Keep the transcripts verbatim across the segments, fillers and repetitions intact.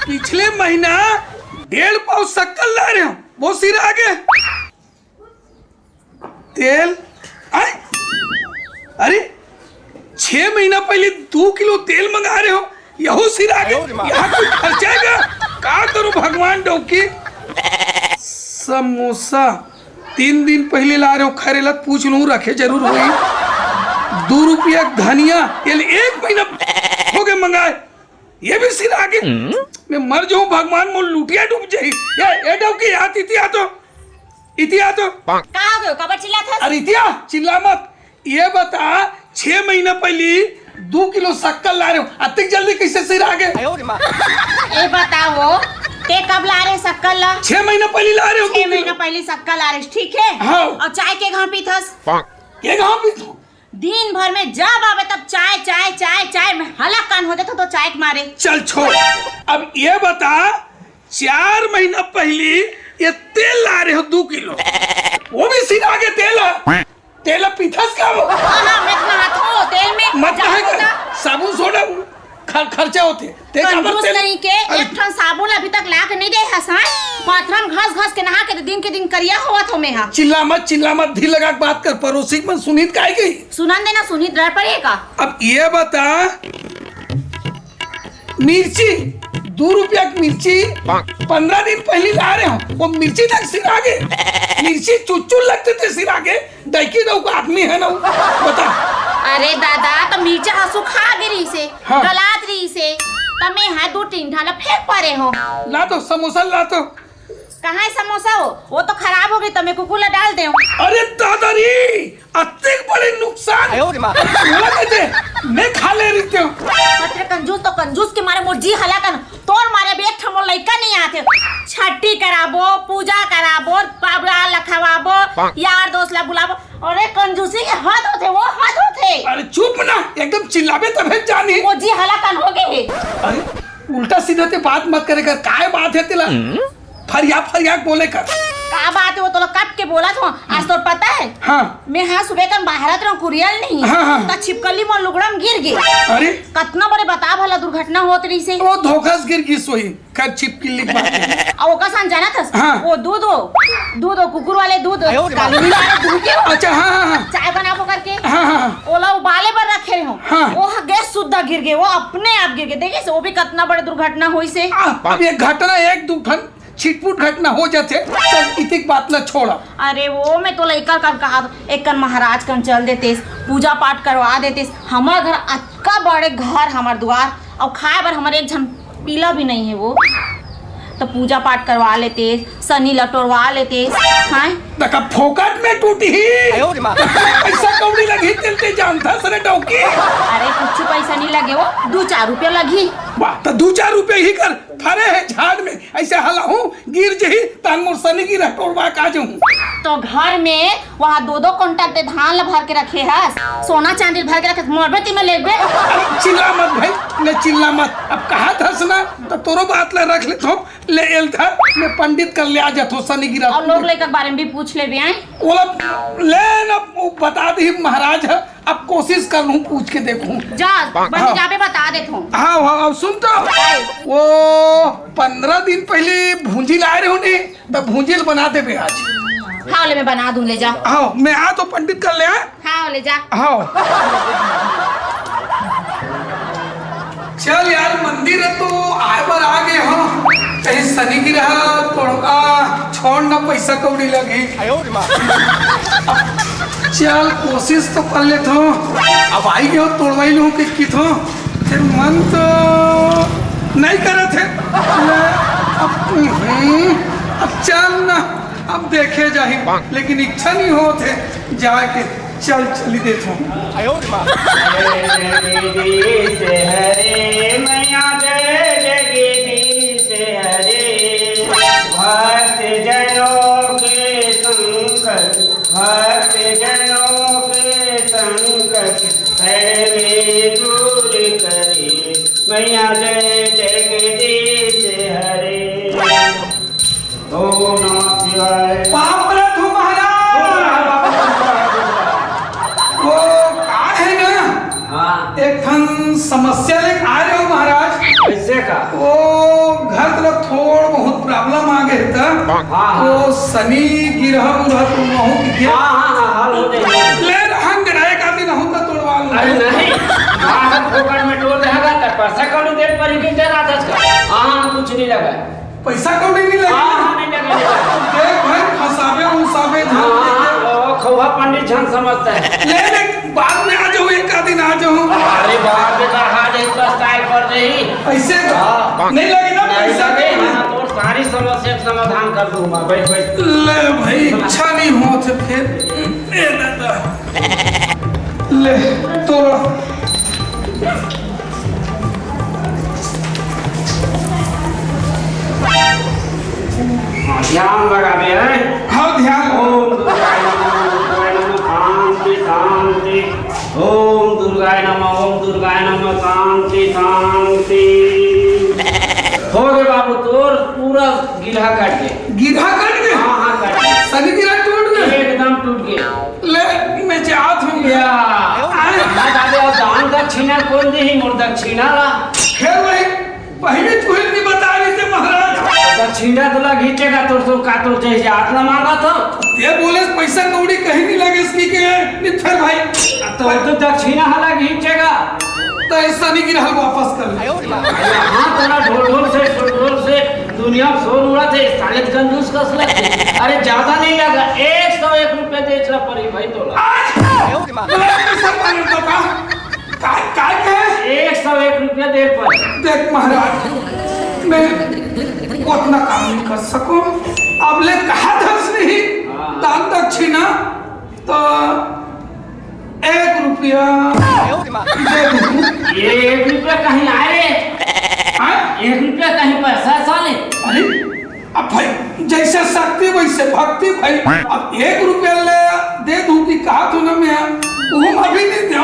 पिछले महीना डेढ़ पाव शक्कर लाय रहेंव, वो सिरा गे। तेल, आय, अरे, छह महीना पहिली दू किलो तेल मंगाय रहेंव, यहू सिरा गे। यहाँ कुछ खर्चा हे का? का करूँ भगवान डौकी? समोसा तीन दिन पहिली लाय रहेंव, खैर एला पूछ लूँ, रखे जरूर होही। दू रुपया के धनिया, एला एक महीना होगे मंगाय, ये भी सिरा गे। मैं मर जाहूँ भगवान, मोर लुटिया डूब जाही। ए, ए डौकी, आ तो इतिया तो, इतिया तो। का होगे? काबर चिल्लाथस? अरे इतिया, चिल्ला मत। ये बता, छह महीना पहिली दू किलो शक्कर लाय रहेंव, अतेक जल्दी कइसे सिरा गे? ए बताओ, तें कब लाय रहे शक्कर ला? छह महीना पहिली लाय रहेंव। छह महीना पहिली शक्कर लाय रहे, ठीक हे? हाँ। अउ चाय के घाव पीथस? के घाव पीथों? दिन भर में जब आबे तब चाय, चाय, चाय, चाय में हलाकान हो जाथों तोर चाय के मारे। चल छोड़, अब ये बता, चार महीना पहिली ये तेल लाय रहेंव दू किलो, वो भी सिरा गे तेल ह। तेल पीथस का वो? हाँ, हाँ, मैं तो नहाथों तेल में। मत नहाय कर, साबुन सोडा खर-, खर्चा होथे। तें काबर कंजूस तेल नहीं के, अरे एक ठन साबुन अभी तक ला के नहीं दे हस, हाँ? बाथरूम घस घस के नहा के दिन के दिन करिया होवत हों मैं हा। चिल्ला मत, चिल्ला मत, धीर लगा के बात कर, पड़ोसी मन सुनही त काय कही? सुनन दे ना, सुनही त डर पड़े का? अब ये बता, मिर्ची, दू रुपया के मिर्ची पंद्रह दिन पहिली लाय रहेंव, वो मिर्ची तक सिरा गे। मिर्ची चुरचुर लगथे ते सिरा गे, डौकी डौक आदमी हे ना वो, बता। अरे दादा, त मिर्चा ह सुखा गे रहिसे, हाँ। गलात रहिसे, त मैं हा दू तीन ठा ला फेंक परे हों। ला तो, समोसा ला तो। कहाँ हे समोसा वो? वो तो खराब होगे, त मैं कुकुर ला डाल देंव। अरे दादा रे, अतेक बड़े नुकसान। आयो रे माँ। बोला देते, मैं खा ले रहितेंव। अरे कंजूस तो कंजूस के मारे मोर जी हलाकान, तोर मारे अब एक ठन मोर लइका नहीं आथे। छट्ठी कराबो, पूजा कराबो, बाबला ला खवाबो, यार दोस्त ला बुलाबो। अरे कंजूसी के हद होथे, वो हद होथे। अरे चुप ना, एकदम चिल्लाबे तभे जानही। मोर जी हलाकान होगे हे। अरे उल्टा सीधा तें बात मत करे कर, काय बात हे तेला? फरिया फरिया के बोले कर। का बात हे, वो तोला कब के बोलत हों, आज तोर पता हे? हाँ। मैं हा सुबह कन बाहरत रहेंव कुरियर नहीं, हाँ, हाँ। त छिपकली मोर लुगड़ा में गिर गे। अरे। कतना बड़े बता भला दुर्घटना होत रहिसे। वो धोखा से गिर गिस होही, खैर छिपकली के बात हे। अउ ओकर सन जानत हस? हाँ। वो दूध हो, दूध हो, कुकुर वाले दूध, आयो रे माँ। काली मिला के दूध के हो। अच्छा, हाँ, हाँ, हाँ। चाय बनाबो करके। हाँ, हाँ, हाँ। ओला उबाले बर रखे हों। हाँ। वो ह गैस सुद्धा गिर गे, वो अपने आप गिर गे। देखिस, वो भी कतना बड़े दुर्घटना होइसे। आ, अब ये घटना एक दू ठन छिटपुट घटना हो जाथे। चल, इतिक बात ला छोड़। अरे वो मैं तोला एकर कब कहा, एक कन महाराज कन चल देतेस, पूजा पाठ करवा देतेस। हमर घर अतका बड़े घर, हमर दुआर, अउ खाए बर हमर एक झन पीला भी नहीं हे वो। त पूजा पाठ करवा लेतेस, सनी ल टोरवा लेतेस, हाँ? त का फोकट में टूटही? आयो रे माँ। पैसा कौड़ी लगही तेला तें जानथस रे डौकी। अरे कुछ पैसा नहीं लगे वो, दू चार रुपया लगही। वाह, त दू चार रुपया ही कर, फरे हे झाड़ में, अइसे हलाहूँ, गिर जही, तहन मोर सनी गिरा टोरवा का जहूँ। त घर में वहाँ दो दो कुंटल तें धान ला भर के रखे हस, सोना चांदी ला भर के रखे हस, मरबे तेमा लेबे। अरे चिल्ला मत भाई, ले चिल्ला मत। अब कहत हस ना, त तोरो बात ला रख लेथों, ले एल धर, मैं पंडित कर ले आ जाथों सनी गिरा। अउ लोग लइका के बारे में भी पूछ लेबे, आय? ओला ले ना, वो बता दिही महाराज ह, अब कोशिश करहूँ, पूछ के देखहूँ। जा, बन हाँ। जाबे, बता देथों। हाँ, हाँ, अब सुन तो। काय? वो पंद्रह दिन पहिली भूंजी लाय रहेंव नी, त भूंजी ल बना देबे आज। हाँ, ले मैं बना दूँ, ले जा। हाँ, मैं आथों पंडित कर ले, हाँ? हाँ, ले जा। हाँ। चल यार, मंदिर हे त आय बर आ गे हों। कहीं सनी गिरा टोरवा छोड़ ना, पैसा कौड़ी लगही। आयो रे माँ। चल, कोशिश तो कर लेथों। अब आय गे हों, टोरवाही लूँ कहिके कहिथों, फेर मन तो नहीं करत हे। अब, हम्म, अब चल ना, अब देखे जाही, लेकिन इच्छा नहीं होत हे जाए के। चल, चली देथों। आयो रे माँ। जय जगदीश हरे मैया, जय जगदीश हरे। भक्त जनों के संकट, भक्त जनों के संकट, हर में दूर करे मैया, जय जगदीश हरे। ओम नमः शिवाय। पाँव परत हों महाराज। वो का हे ना, हाँ। एक ठन समस्या लेके आय रहेंव महाराज। कैसे का? वो घर तरफ थोड़ बहुत problem आ गए था। हाँ, हाँ। वो शनि गिरह उरह तो महू के हाँ, हाँ, हाँ, हल हो जाएगा। ले रहन दे, एक आदमी ना होता तोड़वा लो। अरे नहीं, बाहर फोकट में टोल देगा, तब पैसा कौड़ी दे पड़ी, गिर जा रहा था इसका। हाँ, हाँ, कुछ नहीं लगा। पैसा कौड़ी नहीं लगा? हाँ, हाँ, नहीं लगा, नहीं लगा। देख भाई, फंसावे उसावे हाँ, झन हाँ, देखे। हाँ, वो खौहा पंडित झन समझता है। ले, ले, बाद में आ जाओ, एक आध दिन आ जाओ। अरे बाप रे, कहाँ जाए, इतना style कर रही। ऐसे हाँ। नहीं लगे ना नहीं पैसा लगे, कौड़ी? हाँ, तो सारी समस्या का समाधान कर दूंगा, बैठ, बैठ। ले भाई, इच्छा नहीं हो तो फिर, ए दादा। ले, तो हाँ, ध्यान लगा दे, हैं? हाँ, ध्यान। ओम दुर्गाय नमः, ओम दुर्गाय नमः, शांति, शांति। ओम दुर्गाय नमः, ओम दुर्गाय नमः, शांति, शांति। हो गए बाबू, तोर पूरा गिरहा कट गए। गिरहा कट गए? हाँ, हाँ, कट गए। शनि गिरहा टूट गए? एकदम टूट गए। ले, मैं जात हूँ। या। आए। हाँ, दादा, अब दान दक्षिणा कौन दी ही? मोर दक्षिणा ला। फिर वही, पहले तू ही नहीं बता रही थे महाराज। दक्षिणा तो लग ही चेगा, तोर सो का तोर जैसे आत्मा मांगा था। ते बोले पैसा कौड़ी कहीं नहीं लगे इसकी के, नहीं फिर भाई। तो, तो दक्षिणा हला घींचेगा। तो ऐसा नहीं कि रहल वापस कर ले। हाँ, तोरा ढोल ढोल से, ढोल ढोल से दुनिया में शोर उड़ा थे, साले कंजूस कसले। अरे, ज्यादा नहीं लगा, एक सौ एक रुपया दे चला पड़ी भाई तोला। आज बोला पैसा मारे बता। काय, काय कहे? एक सौ एक रुपया दे पड़ी। देख महाराज, मैं उतना काम नहीं कर सकूं। अब ले कहा धस नहीं, हाँ। दान दक्षिणा तो एक रुपया दे दूं। ये एक रुपया कहीं आए रे? हाँ? एक रुपया कहीं पैसा साले? अरे, अब भाई, जैसे शक्ति वैसे भक्ति भाई। अब एक रुपया ले दे दूं कि कहा तू ना मैं, वो हम अभी नहीं दे,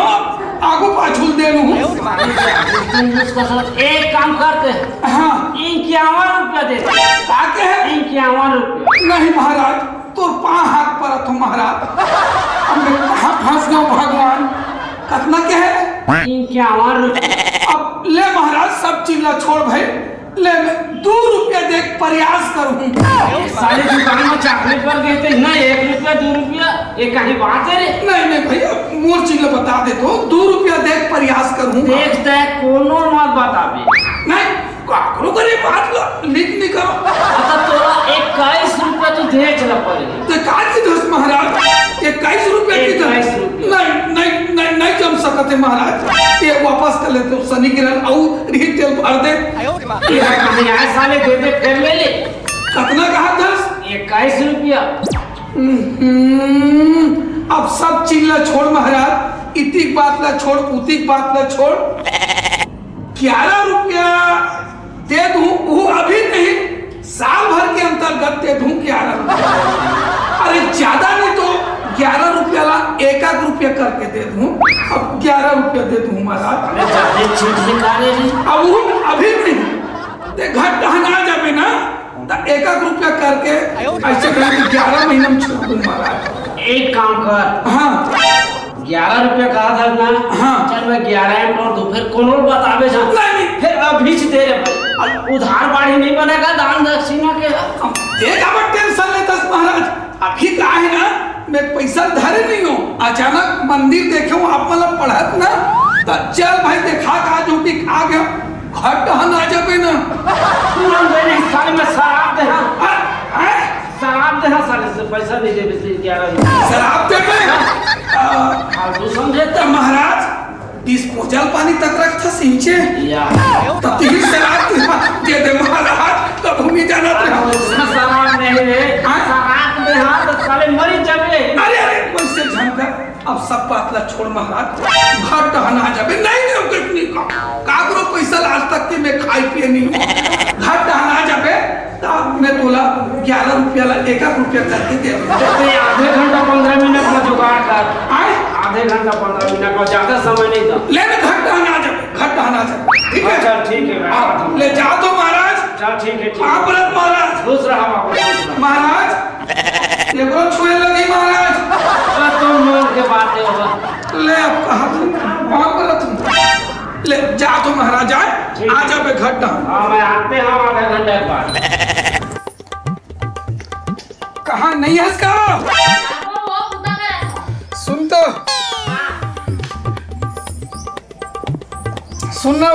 आगू पाछू दे लूं। तुम उसका साथ एक काम करते हैं। हाँ। इक्यावन रुपया दे दे। का के है? इक्यावन रुपया। नहीं महाराज, तो पाँव हाथ परत हूँ महाराज। अब मैं कहाँ फंस गया भगवान? कितना के है? इक्यावन रुपया। अब ले महाराज, सब चिल्ला छोड़ भाई, ले मैं दो रुपया दे के प्रयास करूँ। साले दुकान में चॉकलेट पर गए थे ना, एक रुपया, दो रुपया, ये कहीं बात है रे? नहीं, नहीं भैया, मोर चिल्ला बता दे तो, दो रुपया दे के प्रयास करूँ। देख, तै कोनो मत बताबे। नहीं, काकरो करे बात ला, लिख नहीं करो। अच्छा, तोरा इक्कीस रुपया तो दे चला पड़े। ते का की दस महाराज, इक्कीस रुपया की दस। इक्कीस रुपया। नहीं, नहीं, नहीं, नहीं जम सकत है महाराज। ये वापस कर ले तो शनि ग्रह अउ रिटेल भर दे। ये कहीं आए साले, दे दे, फिर ले ले। कितना कहा दस? इक्कीस रुपया। हम्म, अब सब चिल्ला छोड़ महाराज, इतिक बात ला छोड़, उतिक बात ला छोड़। ग्यारह रुपया दे दूं, वो अभी नहीं, साल भर के अंतर्गत दे दूं ग्यारह रुपया। अरे ज्यादा नहीं तो ग्यारह रुपया ला एक आध रुपया करके दे दूं। अब ग्यारह रुपया दे दूं महाराज। अरे ज्यादा छीट निकाले रे। अब वो अभी नहीं, ते घर टहना जाबे ना, तो एक आध रुपया करके ऐसे करके ग्यारह महीना में छोड़ दूं महाराज। एक काम कर। हाँ। ग्यारह रुपया कहा था ना? हाँ। चल, मैं ग्यारह में और दो, फिर कोनो बताबे जा। नहीं, नहीं। फिर अभी से दे रे भाई। अब उधार बाढ़ी नहीं बनेगा दान दक्षिणा के। अब देख, अब टेंशन लेता महाराज। अभी का है ना, मैं पैसा धरे नहीं हूँ। अचानक मंदिर देखे हूँ, आप मतलब पढ़त ना, तो चल भाई, देखा का जो कि आ गया, घर टहना जाबे ना। तुरंत दे नहीं, साले मैं शराब दे हाँ। हाँ, हाँ। शराब दे हाँ, साले से पैसा नहीं देबे, से ग्यारह रुपया। शराब देबे? आ, फालतू समझे तो महाराज, डिस्पोजल पानी तक रखता सिंचे। या। तो तीन शराब दे, दे दे महाराज, तो भूमि जाना था। अरे, उसमें शराब नहीं रे। हाँ? शराब दे हाँ, तो साले मरी जाबे। अरे, अरे, वैसे झंझट। अब सब बात ला छोड़ महाराज, घर टहना जाबे, नहीं देव कखनी का। काकरो पैसा ला आज तक के मैं खाई पिए नहीं हूँ। घर टहना जाबे, तब मैं तोला ग्यारह रुपया ला एक एक रुपया करके दे दूँ। तो ये आधे घंटा पन्द्रह मिनट में जुगाड़ कर। आए? आधे घंटा पन्द्रह मिनट में, ज्यादा समय नहीं था। ले मैं घर टहना जाबे, घर टहना जाबे। ठीक है? अच्छा, ठीक है, मैं हाँ, आता हूँ। ले जा तो महाराज। चल, ठीक है, ठीक है। आप रख महाराज। खुश रहा बाबू, खुश रहा। महाराज, एकरो छुए लगी महाराज। अरे तुम लोग के बात है बाबा। ले, अब कहा तुम, वहां पर तुम। ले, जा तो महाराज, आए, ठीक। आ जाबे घर डाहर। हाँ, मैं आते हँव आधा घंटा के बाद। कहाँ नहीं हस का? सुन तो। सुन ना।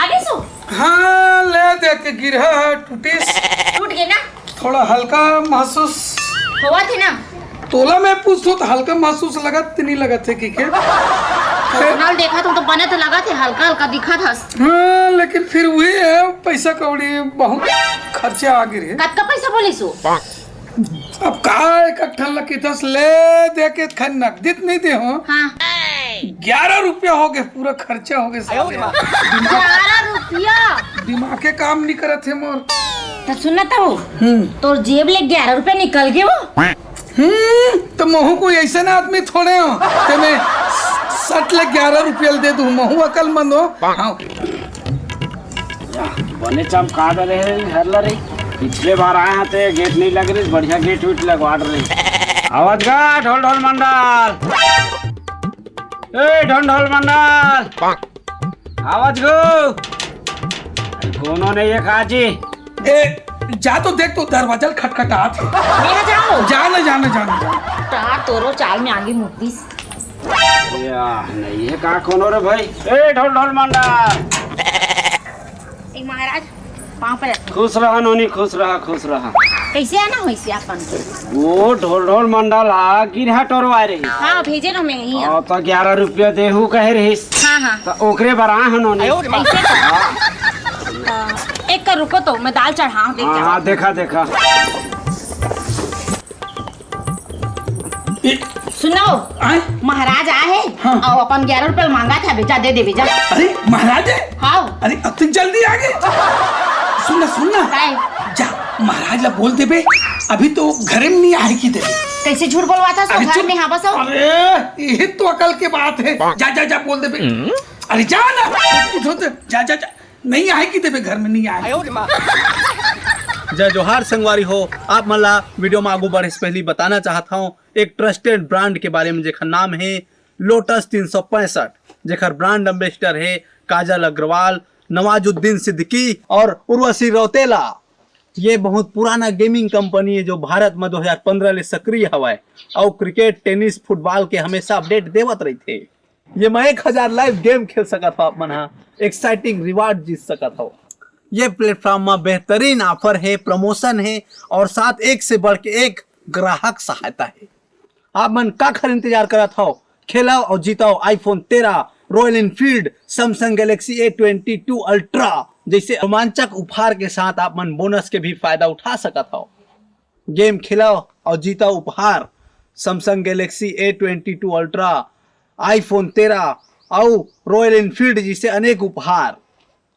आगे सो? हाँ, ले देख के गिरहा है, टूटिस। टूट गे ना? थोड़ा हल्का महसूस होवत हे ना? तोला मैं पूछथों त हल्का महसूस लगत ते नहीं लगत हे कि के? नल देखत हों त बने त लगत हे, हल्का हल्का दिखत हस। हाँ, लेकिन फिर वही है, पैसा कौड़ी बहुत खर्चा आ गे रे। कतका पैसा बोलिस वो? अब का, एक ठन ला किथस ले दे के खन नकदी त नहीं दे हों। हाँ। ग्यारह रुपया हो गे, पूरा खर्चा हो गे साले। ग्यारह रुपया? दिमाग के काम नहीं करत हे मोर। त सुन ना तो, हम्म। तोर जेब ले ग्यारह रुपया निकल गे वो। हम्म, त महूँ कोई अइसन आदमी थोड़े हों, ते मैं सट ले ग्यारह रुपया ल दे दूँ, महूँ अकलमंद हों। हाँ। या, बने चमका दे रहे हैं घर ला रे। पिछले बार आए हँव ते गेट नहीं लग रही, बढ़िया गेट वेट लगवा रहे। आवत गा ढोल ढोल मंडल। ए ढोल ढोल मंडल। आवत गो। कोनो नहीं है का जी? ए, जा तो देख, तो दरवाजा ल खटखटात हे। मेरा जाओ। जा ना, जा ना, जा ना, जा ना। तार तोरो चाल में आगे मुतीस। या, नहीं है का कोनो रे भाई? ए, ढोल ढोल मंडल। ए महाराज, पाँव पर रख। खुश रहा नोनी, खुश रहा, खुश रहा। कैसे आना होइस अपन के? वो ढोल ढोल मंडल हा गिरहा टोरवाए रही। हाँ, भेजे रहो मैं यहीं। हाँ, तो ग्यारह रुपया देहू कहे रहिस। हाँ, हाँ। त ओकरे बर आए हन नोनी। ऐसे का? हाँ। एक कर रुको तो, मैं दाल चढ़ाऊँ, देख हाँ, जाओ। हाँ, देखा, देखा। ए, सुनो, आए? महाराज आए हे हाँ। अउ अपन ग्यारह रुपया मांगत हे, बेटा, दे दे, बेटा। अरे, महाराज हे? हाँ। अरे, अतिक जल्दी आ गे। सुन ना, सुन ना। काय? जा, महाराज ला बोल देबे, अभी तो घरे में नहीं आहे कि देबे। कैसे झूठ बोलवाथस? अरे, घर चुप। में हाँ बस हो। अरे, यही तो अकल के बात हे। जा, जा, जा, बोल देबे। अरे, जा ना। जा, जा, जा। नहीं आहे कि देबे, घर में नहीं आहे। जय जोहार संगवारी हो, आप मन ला video में आगू बढ़े से पहले बताना चाहत हूँ एक trusted brand के बारे में, जेकर नाम हे लोटस तीन सौ पैंसठ, जेकर brand ambassador हे काजल अग्रवाल, नवाजुद्दीन सिद्दीकी और उर्वशी रौतेला। ये बहुत पुराना gaming company हे, जो भारत में दो हज़ार पन्द्रह ले सक्रिय हवय अउ cricket, tennis, football के हमेशा update देवत रहिथे। ये में एक हजार live game खेल सकत हव आप मन हा, exciting reward जीत सकत हव। ये platform में बेहतरीन offer हे, promotion हे और साथ एक से बढ़ के एक ग्राहक सहायता हे। आप मन काखर इंतजार करत हव? खेलव और जीतव iPhone तेरह, Royal Enfield, Samsung Galaxy A twenty two Ultra जैसे रोमांचक उपहार के साथ आप मन bonus के भी फायदा उठा सकत हव। Game खेलव और जीतव उपहार, Samsung Galaxy A twenty two Ultra, iPhone तेरह अउ Royal Enfield जैसे अनेक उपहार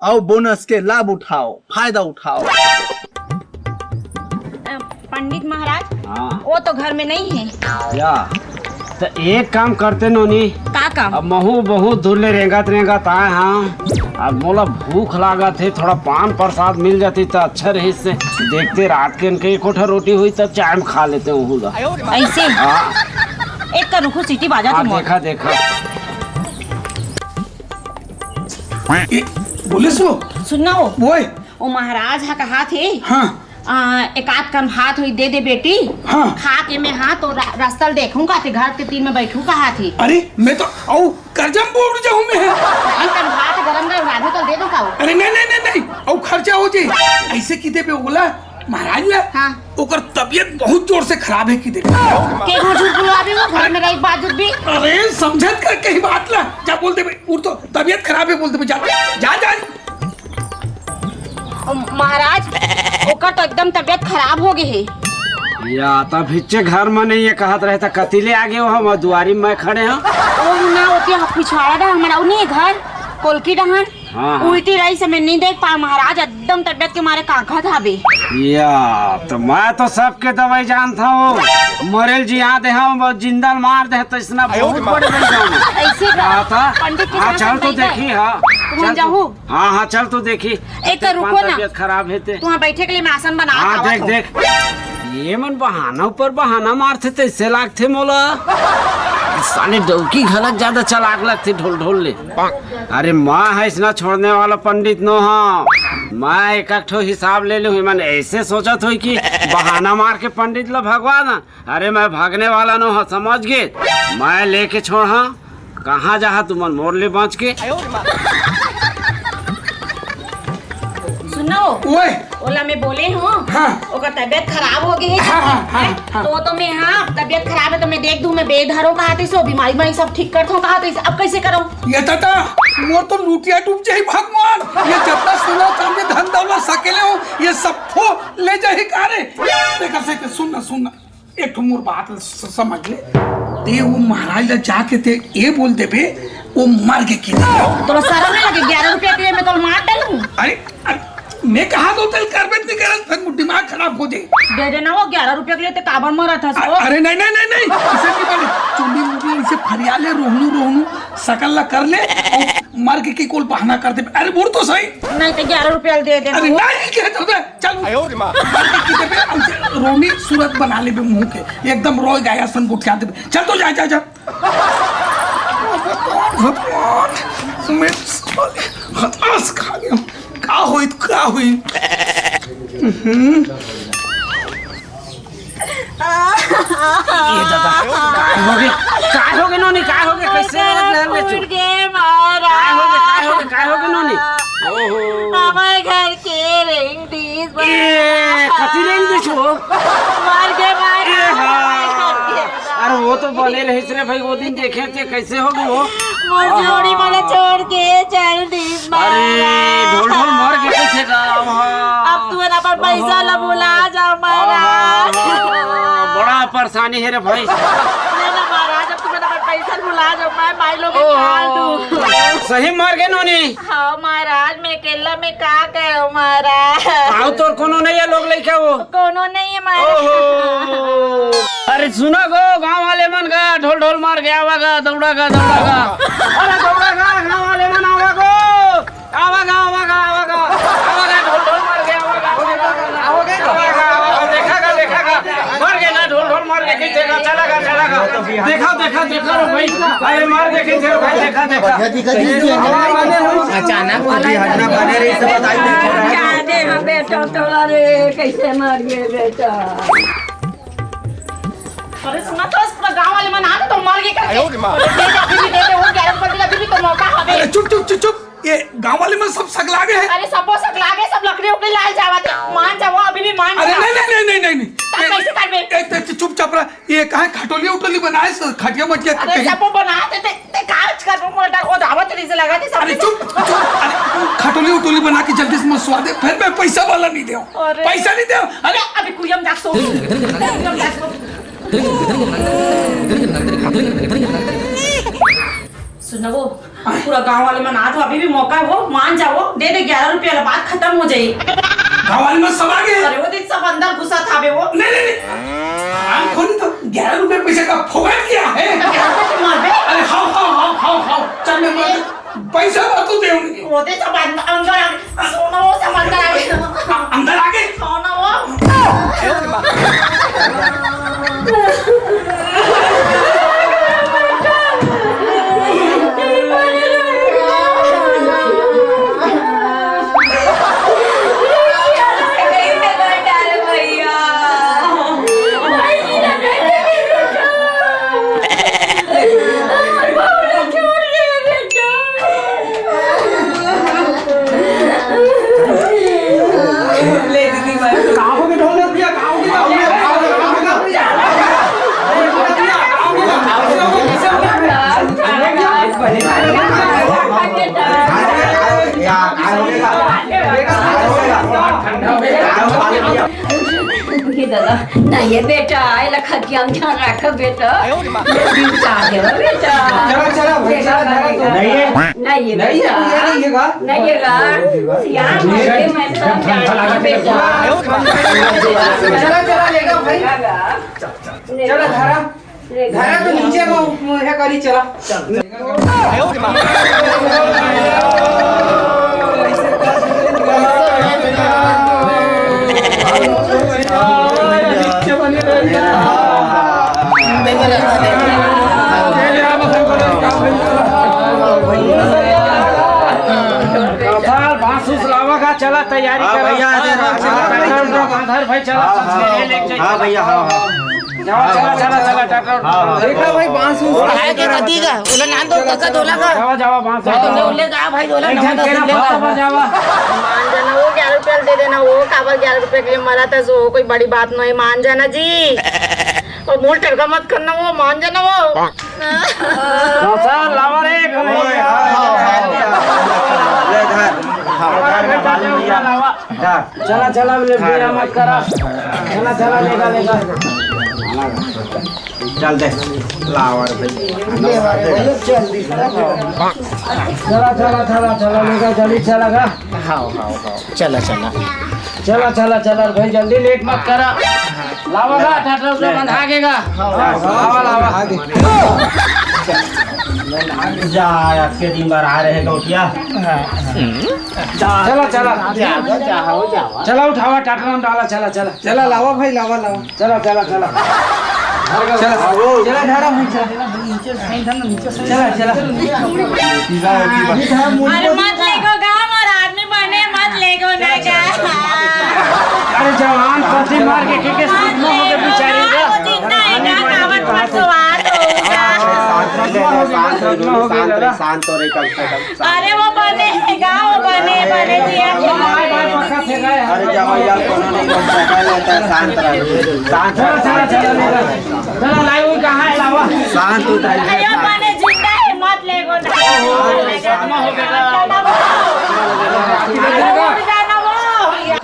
अउ bonus के लाभ उठाव, फायदा उठाव। अ, पंडित महाराज, हाँ। वो तो घर में नहीं है। या, त एक काम करते नोनी। का काम? अब महू बहुत दूर ले रेंगत रेंगत आए हँव। अब मोला भूख लागत हे, थोड़ा पान प्रसाद मिल जाती त अच्छा रहिस। देखते रात के इनके एको ठा रोटी होई त चाय में खा लेते हूँ ला। ऐसे? हाँ। एक कर रुको, सीटी बाजा हाँ, तुम। देखा, देखा। ए, बोले सो? सुन ना वो। ओए। वो महाराज हा कहाथे। हाँ। आ, एक आध कन भात होई दे दे बेटी। हाँ। खा के मैं हाँ तो रा-, रास्ता ल देखूं का ते घर के तीर में बैठूं कहाथे। अरे, मैं तो अउ करजा म बूड़ जाहूं मैं। एक कन भात गरम गरम रांधे तो दे दो का वो? अरे, नहीं, नहीं, नहीं, नहीं, अउ खर्चा हो जाई। ऐसे किथे पे बोला, महाराज ला, हाँ। ओकर तबीयत बहुत जोर से खराब हे किथे। के घर झूठ बोलवाबे वो, घर में रही बात भी। अरे, समझत कर कहीं बात ला, जा बोल दे भाई, उठ तो, तबीयत खराब हे बोल दे भाई, जा, जा, जा। ओ, महाराज, ओकर तो एकदम तबीयत खराब हो गे हे। या, तब हिच्चे घर में नहीं हे कहत रहे, त कति ले आगे हो, हम दुआरी में खड़े हँव। ओ, ना, ओती पिछवाड़ा डहर, हमर अउ नहीं हे घर, कोलकी डहर। हाँ, हाँ। उल्टी रही से मैं नहीं देख पा, महाराज, एकदम तबीयत के मारे कांखत हाबे। या, त मैं तो सबके दवाई जानत हँव, मरेल जी यहाँ दे हम जिंदा ल मार दे, त इसना बहुत बड़े बन जाऊँ। ऐसे का? हाँ, त? पंडित के हाँ, साथ चल तो बैठे। देखी, हाँ। तुम चल तो जाहू। हाँ, हाँ, चल तो देखी। एक रुको ना। तबीयत खराब हे ते। तुहाँ बैठे के लिए मैं आसन बना हाँ, देख, देख। ये मन बहाना ऊपर बहाना मारथे, तैसे लागथे मोला। साले डौकी घलक ज्यादा चालाक लगथे ढोल ढोल ले। अरे मैं ह इसना छोड़ने वाला पंडित नो हंव। मैं एक एक ठो हिसाब ले लूं, मन ऐसे सोचत होई कि बहाना मार के पंडित ला भगवा ना। अरे मैं भागने वाला नो हंव, समझ गे? मैं लेके छोड़ हंव। कहाँ जाहा तुमन मोर ले बांच के? सुनो, ओए! ओला मैं बोले हूँ, हाँ। ओकर तबियत खराब हो गई है। हाँ, हाँ, हाँ, हैं? हाँ। तो, तो मैं, हाँ, तबियत खराब है तो मैं देख दूँ, मैं बेधरो कहा थे, सो बीमारी, बीमारी सब ठीक करता हूँ कहा थे, अब कैसे करूँ? ये दादा, मोर तो लुटिया डूब जाही भगवान। ये जतना सोना चांदी धन दौलत सकेले हो, ये सब थो ले जाही का रे? देखा से के, सुन ना, सुन ना, एक ठो मोर बात ल स-, समझ ले। ते वो महाराज ला जाके ते ये बोल देबे, वो मर गे कि नहीं। तोला शरम नहीं लगे? ग्यारह रुपया के लिए मैं तोला मार डालूं। अरे, अरे, मैं कहा तो तेल करबे नहीं करत, फिर दिमाग खराब हो जाए। दे देना वो ग्यारह रुपया के लिए ते काबर मरत हस अ-, वो? अरे नहीं, नहीं, नहीं, नहीं, इसे नहीं बोले। चुंदी मुंदी इसे फरिया ले, रोहनू, रोहनू, सकल ला कर ले, और मर के की कोल बहाना कर दे। अरे बोल तो सही। नहीं तो ग्यारह रुपया दे दे अरे वो। नहीं, क्या तो दे, चल। आयो रे माँ। मर के की देबे, और रोनी सूरत बना लेबे मुंह के। एकदम रोय गाया सन गुठिया देबे। चल तो जा, जा, जा। भगवान, मैं हताश खा गया। का होई, का होई? हम्म। ये दादा, काय होगे? काय होगे नोनी? काय होगे? कैसे लहर ले चुप? फूट गे महाराज। काय होगे? काय होगे? काय होगे नोनी? ओहो। हमर घर के रेंग दिस ए, कति रेंग दिस वो? मर गे, मर ए, गे, हाँ। मर गे। अरे वो तो बने रहिस रे भाई, वो दिन देखे थे, कैसे होगे वो? मोर जोड़ी वाला छोड़ के चल दिस अरे, महाराज। ढोल ढोल मर गे कैसे गाँव, हाँ। अब तुमन अपन पैसा ला भुला जाओ महाराज। हाँ, हाँ, हाँ, बड़ा परेशानी है रे भाई। नहीं ना महाराज, अब तुमन अपन पैसा भुला जाओ, मैं माई लोग ओ, निकाल दूँ। सही मर गे नोनी। हाँ महाराज, मैं अकेला में का करूँ महाराज? आओ तोर कोनो नहीं है लोग लइका वो। कोनो नहीं है महाराज। ओहो। अरे सुना गो, गांव वाले मन का ढोल ढोल मार के आवा गा, दौड़ा गा, दौड़ा गा। अरे दौड़ा गा, गांव वाले मन आवा गो। आवा गा, आवा गा, आवा गा। आवा गा, ढोल ढोल मार के आवा गा। आवा गा, आवा गा, देखा गा, देखा गा। मर गे ना, ढोल ढोल मर गे, कइसे गा, चला गा, चला गा। देखा, देखा, देखा रे भाई। अरे मर गे, कइसे भाई, देखा, देखा। अचानक कुछ भी हटना बने रही, सब बताई दे। जाने हम बेटा तोरा रे, कैसे मर गए बेटा। अरे सुना तो, पूरा गांव वाले मन आ तो मर गए करके। आयो रे माँ। अरे दे दे, अभी भी दे दे, वो ग्यारह रुपए अभी भी तो मौका हवे। अरे चुप, चुप, चुप, चुप। ये गांव वाले मन सब सकला गए हैं। अरे सबो सकला गए, सब लकड़ी उकड़ी लाए जावत है। मान जाओ, अभी भी मान अरे जाओ। नहीं, नहीं, नहीं, नहीं, नहीं, नहीं। तब कैसे करबे? एक, एक, चुपचाप रह। ये कहाँ खटोलिया उटोली बनाए, स-, खटिया मटिया अरे कहीं? सबो बना देते, ते काज कर वो मोटा, वो दावत नहीं से लगा थे सब। अरे चुप, चुप। अरे खटोली उटोली बना के जल्दी से मसवा दे, फिर मैं पैसा वाला नहीं दे। अरे। पैसा नहीं दे। अरे अभी कुरियम जा सो। कुरियम जा सो। सुनो वो, पूरा गांव वाले मन आ तो अभी भी मौका है, वो मान जाओ, दे दे ग्यारह रुपया, बात खत्म हो जाए। गांव वाले मन सब आ गए। अरे वो दिन सब अंदर घुसा था बे वो। नहीं, नहीं, नहीं। आम खोली तो ग्यारह रुपए पैसे का फोकट किया है। ग्यारह रुपए तो मार बे। अरे हाव, हाव, हाव, हाव, हाव। चल मैं मार पैसा भर तू दे उनके। वो दे सब अंदर, अंदर आ गए। सुनो वो सब अंदर आ गए। अंदर आ गए। कौन है वो? ले दीदी, मैं का हो गया ढोल भैया, का हो गया? ये दादा, नहीं ये बेटा, आए ला खटिया में ध्यान रख बेटा। दिल चाहे हो बेटा। चला, चला, भाई, चला, चला, चला। नहीं है। नहीं ये नहीं है, बेटा। ये नहीं है का? नहीं ये का? यार, ये मर गए, मैं सब जानती हूँ बेटा। चला, चला, लेगा भाई। चला, धरा। धरा तो नीचे में, मुँह करी, चला। चला, तैयारी हाँ करो। भैया, आ जाओ, आ जाओ, आ जाओ। धर भाई, चला, हाँ, सब हाँ, ले, ले, हाँ, ले। हाँ भैया, हाँ, हाँ। जाओ, चला, चला, चला, ट्रैक्टर। हाँ, हाँ। देखा भाई, बांस उस हाँ, हाँ। है के कती का? ओला नान दो, काका, दोला का? जावा, जावा, बांस हाँ, उठाओ। तो ले, ले, जा भाई, दोला एक नवा जन दस केरा ले। फत्ता बजावा। मान जाना, वो ग्यारह रुपया दे देना, वो काबर ग्यारह रुपया के लिए मरा था, जो कोई बड़ी बात नहीं, मान जाना जी। और मुंह टरका मत करना, वो मान जाना वो। हाँ, सर, लावा रे, कौन है? ओए, हाँ, हाँ, हाँ, हाँ। ले धर। हाँ, धर, धर, धर, धर। लावा। धर। चला, चला, ले, बेरा मत करा। चला, चला, लेगा, लेगा। चल दे, लावा रे भाई। चला, चला, चला, चला, लेगा, जल्दी चला गा। हाँ, हाँ, हाँ। चला, चला। चला, चला, चला, भाई, जल्दी लेट मत करा। लावा गा, ट्रैक्टर उधर बंधा गेगा। लावा, लावा। जा, आज के दिन भर आ रहे गौटिया। चला, चला। जाओ, जाओ, जाओ। चला, उठावा, ट्रैक्टर में डाला, चला, चला। चला, लावा भाई, लावा, लावा। चला, चला, चला। चला, चला, ढारा भाई, चला। चला, चला। अरे मत लेगो गा, मोर आदमी बने, मत लेगो ना गा। अरे जवान पति मार के, के, के सुरमा हो गए बेचारी गा। वो जिंदा है गा, कावत मत सवार हो गा। शांत रह, शांत रह, शांत रह, शांत रह, कम से कम। अरे वो बने हे गा, वो बने, बने जिया के। अरे जाओ यार, कोनो नहीं बन सका, लेता है, शांत रह, शांत रह, शांत रह। चला, लाई हुई कहाँ है, लावा? शांत हो जाइए। अरे वो बने जिंदा है, मत लेगो ना। अरे उड़ जाना वो।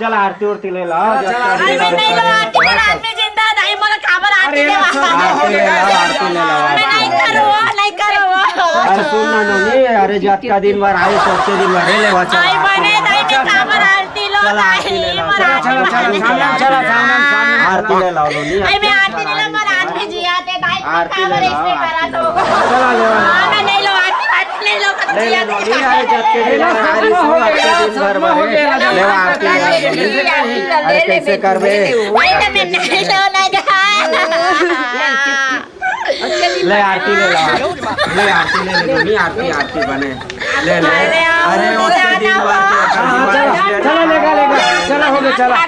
चला, आरती उरती ले ला। अरे नहीं लो आरती, पर आदमी जिंदा नहीं, मोला काबर आरती अरे देवा। आरती ले ला, आरती ले ला। मैं नहीं करो, नहीं करो। अरे सुन ना नोनी, अरे जतका दिन भर आई, सबके दिन भर ले लेवा, चल। आई बने दाई, मैं काबर आरती लो चल, आरती दाई, ले ला। मोर चल, आरती चल, चल, बने। सामने चला, सामने, सामने। आरती ले लाओ नोनी। आई मैं आरती ले ला, पर आदमी जी आते दाई, आरती काबर ले लाओ, ऐसे करा आरती तो। ले लाओ। चला ले। हाँ, मैं नहीं लो आरती, आरती नहीं लो, ले ले नोनी, अरे जतके दिन भर आई, सबके दिन भर भरे। ले आरती ले ला नोनी। अरे कैसे करबे? अरे मैं नहीं लो ना जा। ले आरती ले ला। ले आरती ले ले, नोनी आरती, आरती बने। ले ले। अरे अरे, उसके दिन बाद के हाँ, चला, चला, लेगा, लेगा। चला, हो गया, चला। हाँ,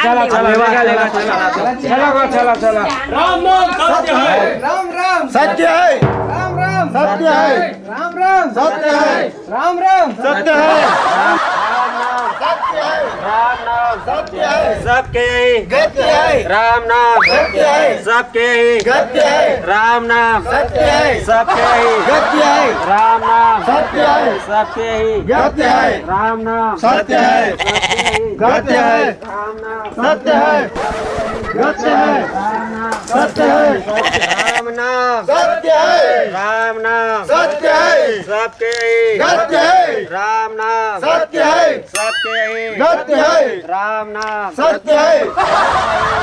चला, चला, लेगा, लेगा, चला। चला, चला, चला। राम नाम सत्य है। राम राम सत्य है। राम राम सत्य है। राम राम सत्य है। राम राम सत्य है। राम नाम सत्य है। राम नाम सत्य है। सबके यही गति है। राम नाम सत्य है। सबके यही गति है। राम नाम सत्य है। सबके यही गति है। राम नाम सत्य है। सबके यही गति है। राम नाम सत्य है। सबके यही गति है। राम नाम सत्य है। गति है। राम नाम सत्य है। राम नाम सत्य है। राम नाम सत्य है। सबके यही गति है। राम नाम सत्य है। सबके यही गति है। राम नाम सत्य है।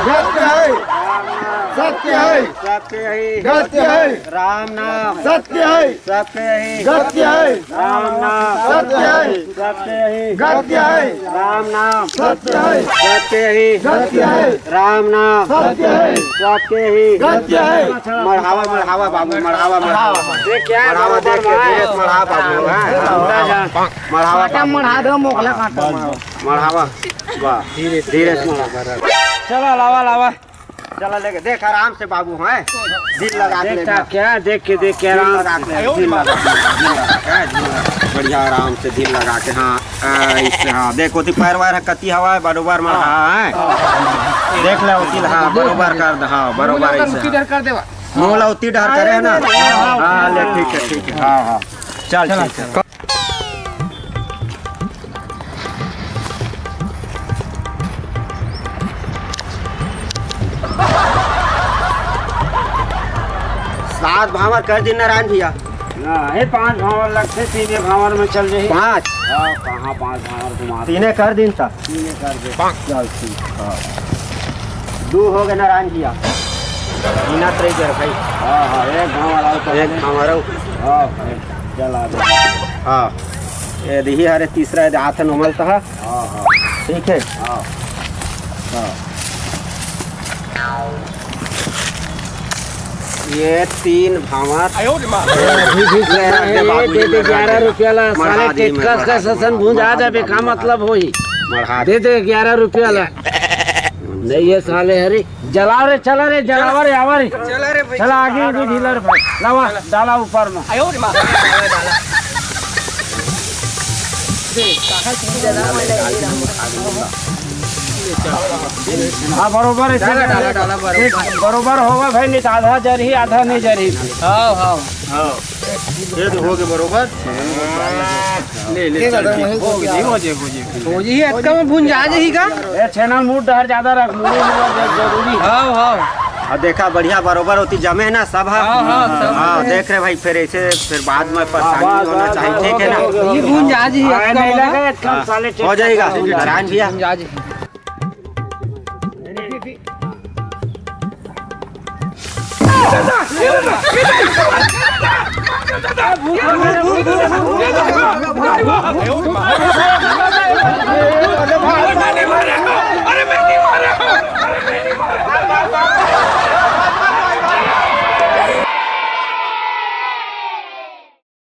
गति है। राम नाम सत्य है। सबके यही गति है। राम नाम सत्य है। सबके यही गति है। राम नाम सत्य है। सबके यही गति है। राम नाम सत्य है। सबके यही गति है। राम नाम सत्य है। सबके यही गति है। मढ़ावा, मढ़ावा बाबू, मढ़ावा, मढ़ावा। ये क्या मढ़ावा, बाबू, देख के, मढ़ावा? धीरे से मढ़ावा बाबू, हाँ। मढ़ावा कांटा बाबू। मढ़ा दो, मोखला कांटा मढ़ावा। मढ़ावा, वाह। धीरे से मढ़ावा। चला, लावा, लावा। चला लेके, देख आराम से बाबू, हैं? दिल लगा के देखता लेना। क्या? देख के, देख के दिल आराम लगा से। के, दिल लगा के, दिल लगा के, दिल लगा के। बढ़िया आराम से दिल लगा के, हाँ। आ, इससे, हाँ, देख, ओती पैर वैर कती हवा है, बरोबर में, हाँ, है। देख ले, ओती, हाँ, बरोबर कर दे, हाँ, बरोबर ऐसे, हाँ। कर देवा। मोला उतनी डर करे है ना? हाँ, हाँ, ले, ठीक है, ठीक है, हाँ, हाँ। चल, ठीक है। सात भांवर कर दिन नारायण भैया। ना, हे पांच भांवर लगथे, तीने भांवर में चल जाही। पांच? हाँ, कहाँ पांच भांवर घुमा तीने कर दिन था। तीने कर दे। चल, ठीक। हाँ। दू हो गए नारायण भैया। गिनत रही जरा भाई। हाँ, हाँ, एक भांवर आउ तो एक भांवर आउ। हाँ, भाई, चल आ जा। हाँ। ये देखिए, अरे तीसरा ये हाथ नोमल था। हाँ, हाँ। ठीक है। हाँ। हाँ। ये तीन भांवर। अभी भी ले, दे, दे, दे, दे, ग्यारह रुपया ला, मढ़ा साले दी, टेटकस मढ़ा का दी, ससन भूंजा जाबे, का मतलब होही? मढ़ा दे दे ग्यारह रुपया ला। नहीं, ये साले हरी, जलाओ रे, चला रे, जलावा रे, आवा रे। चला रे भाई। चला, आगे, आगे ढीला रे भाई। लावा, डाला ऊपर में। आयो रे माँ। हाँ, बरोबर है, डाला, डाला, डाला, बरोबर। देख, बरोबर होगा भाई, नहीं तो आधा जरही, आधा नहीं जरही। हाँ, हाँ। हाँ, ये तो हो गए बरोबर। ले, ले, ठीक है, चल, तो ठीक। वहीं हो गई, हो जाए, हो जाए। हो जाए, अतका में भूंजा जाही का? ए, छेना मूड डहर ज्यादा रख, मूड़ी में जरूरी है। हाँ, हाँ। अब देखा, बढ़िया बरोबर होती जमे ना सब, हाँ। हाँ, हाँ, सब। हाँ, देख रहे भाई, फिर ऐसे, फिर बाद में परेशानी हाँ, नहीं होना चाहिए, ठीक है ना? ये भूंजा जाही, हाँ, अतका नहीं में लगे, अतका हाँ। साले हो जाएगा, ठीक है। नारायण भैया। भूंजा जाही।